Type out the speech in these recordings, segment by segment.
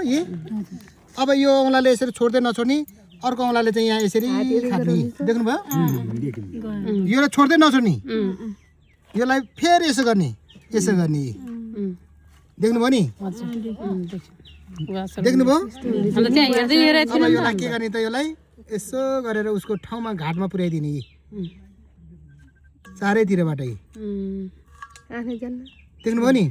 अब यो औँलाले यसरी छोड्दै नछोड्ने अर्को औँलाले चाहिँ यहाँ यसरी खाने देख्नुभयो यो छोड्दै नछोड्ने यसलाई फेरि यसो गर्ने देख्नुभयो नि देख्नुभयो अब यसलाई के गर्ने त यसलाई यसो गरेर उसको ठाउँमा घाटमा पुर्याइदिने चारैतिरबाट देख्नुभयो नि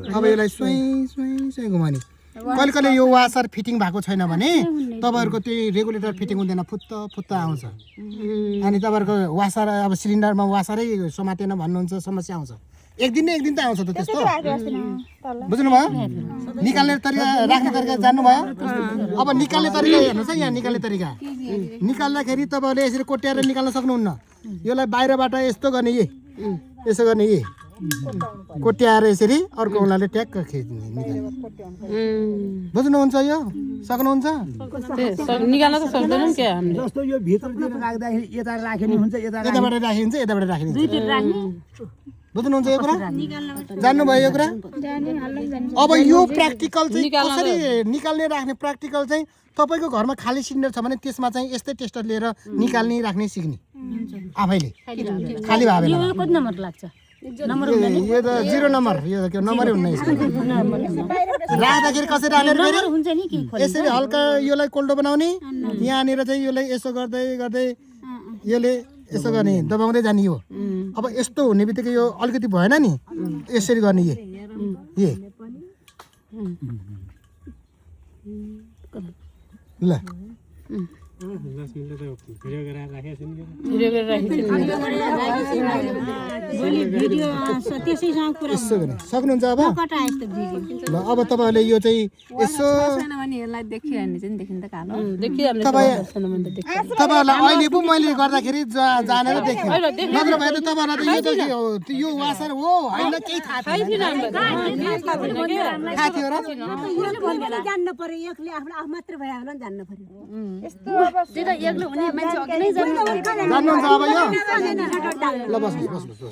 अब यसलाई स्वयं घुमाउने कहिले कहिले यो वासर फिटिङ भएको छैन भने तपाईँहरूको त्यो रेगुलेटर फिटिङ हुँदैन फुत्त आउँछ अनि तपाईँहरूको वासर अब सिलिन्डरमा वासरै समातेन भन्नुहुन्छ समस्या आउँछ एक दिन त आउँछ त त्यस्तो बुझ्नुभयो निकाल्ने तरिका राख्ने तरिका जान्नुभयो अब निकाल्ने तरिका हेर्नुहोस् है यहाँ निकाल्ने तरिका निकाल्दाखेरि तपाईँहरूले यसरी कोट्याएर निकाल्न सक्नुहुन्न यसलाई बाहिरबाट यस्तो गर्ने यसो गर्ने कोट्याएर यसरी अर्को औँलाले ट्याक्क खिच्ने बुझ्नुहुन्छ यो सक्नुहुन्छ निकाल्न त सक्दैनौँ के हामीले जस्तो यो भित्रतिर राख्दाखेरि यता राख्ने हुन्छ यताबाट राखिन्छ यताबाट राखिन्छ बुझ्नुहुन्छ यो कुरा जान्नुभयो यो कुरा अब यो प्र्याक्टिकल चाहिँ कसरी निकाल्ने राख्ने प्र्याक्टिकल चाहिँ तपाईँको घरमा खाली सिलिन्डर छ भने त्यसमा चाहिँ यस्तै टेस्टर लिएर निकाल्ने राख्ने सिक्ने आफैले खाली भयो यो कति नम्बर लाग्छ नम्बर यो त 0 नम्बर यो के नम्बरै हुन्न यसको राख्दाखेरि कसरी राख्ने हुन्छ नि के यसरी हल्का यसलाई कोल्डो बनाउने यहाँनिर चाहिँ यसलाई यसो गर्दै गर्दै यसले यसो गर्ने दबाउँदै जाने यो अब यस्तो हुने बित्तिकै यो अलिकति भएन नि यसरी गर्ने ल सक्नुहुन्छ अब ल अब तपाईँहरूले यो चाहिँ यसो तपाईँहरूलाई अहिले पो मैले गर्दाखेरि जानेर देखेँ नत्र भए त तपाईँहरूलाई त यो वासर हो होइन केही थाहा थियो र जान्न पर्यो एकले आफ्नो मात्र भए होला जान्न पर्यो यस्तो एक्लो हुने मान्छे अघि नै जान्नुहुन्छ अब यो ल बस्नुहोस्